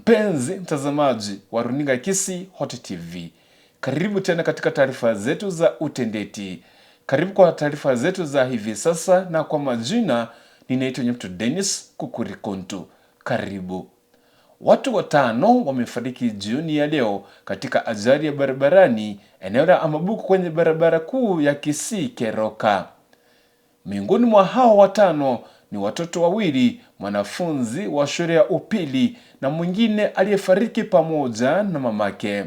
Mpenzi mtazamaji wa runinga Kisii Hot TV, karibu tena katika taarifa zetu za utendeti. Karibu kwa taarifa zetu za hivi sasa, na kwa majina ninaitwa Nyamto Dennis Kukurikontu. Karibu. Watu 5 wamefariki jioni ya leo katika ajali ya barabarani eneo la Amabuku kwenye barabara kuu ya Kisii Keroka. Miongoni mwa hao 5 ni watoto 2, mwanafunzi wa shule ya upili na mwingine aliyefariki pamoja na mamake.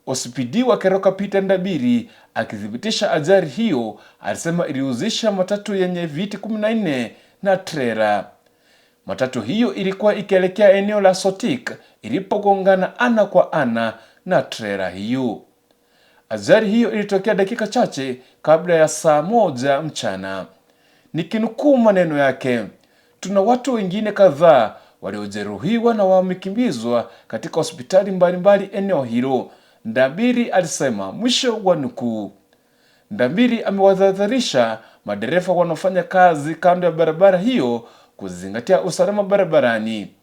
OCPD wa Keroka Peter Ndabiri akithibitisha ajali hiyo alisema ilihusisha matatu yenye viti 14 na trela. Matatu hiyo ilikuwa ikielekea eneo la Sotik ilipogongana ana kwa ana na trela hiyo. Ajali hiyo ilitokea dakika chache kabla ya saa 1 mchana. Nikinukuu maneno yake, tuna watu wengine kadhaa waliojeruhiwa na wamekimbizwa katika hospitali mbalimbali eneo hilo, Ndabiri alisema, mwisho wa nukuu. Ndabiri amewatahadharisha madereva wanaofanya kazi kando ya barabara hiyo kuzingatia usalama barabarani.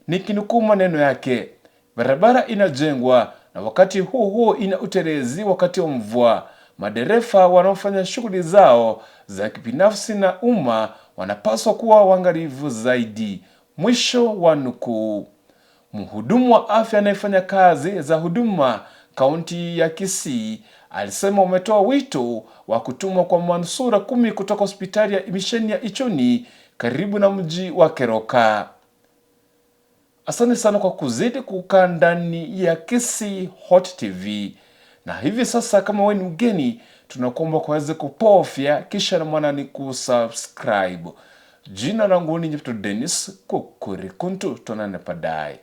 Nikinukuu maneno yake, barabara inajengwa na wakati huo huo ina utelezi wakati wa mvua. Madereva wanaofanya shughuli zao za kibinafsi na umma wanapaswa kuwa waangalifu zaidi, mwisho wa nukuu. Mhudumu wa afya anayefanya kazi za huduma kaunti ya Kisii alisema wametoa wito wa kutumwa kwa manusura 10 kutoka hospitali ya misheni ya Ichuni karibu na mji wa Keroka. Asante sana kwa kuzidi kukaa ndani ya Kisii Hot TV. Na hivi sasa kama wewe ni mgeni, tunakuomba kuweze kupofya kisha na mwana ni kusubscribe. Jina langu ni Nyepto Dennis Kukurikuntu, tuonane baadaye.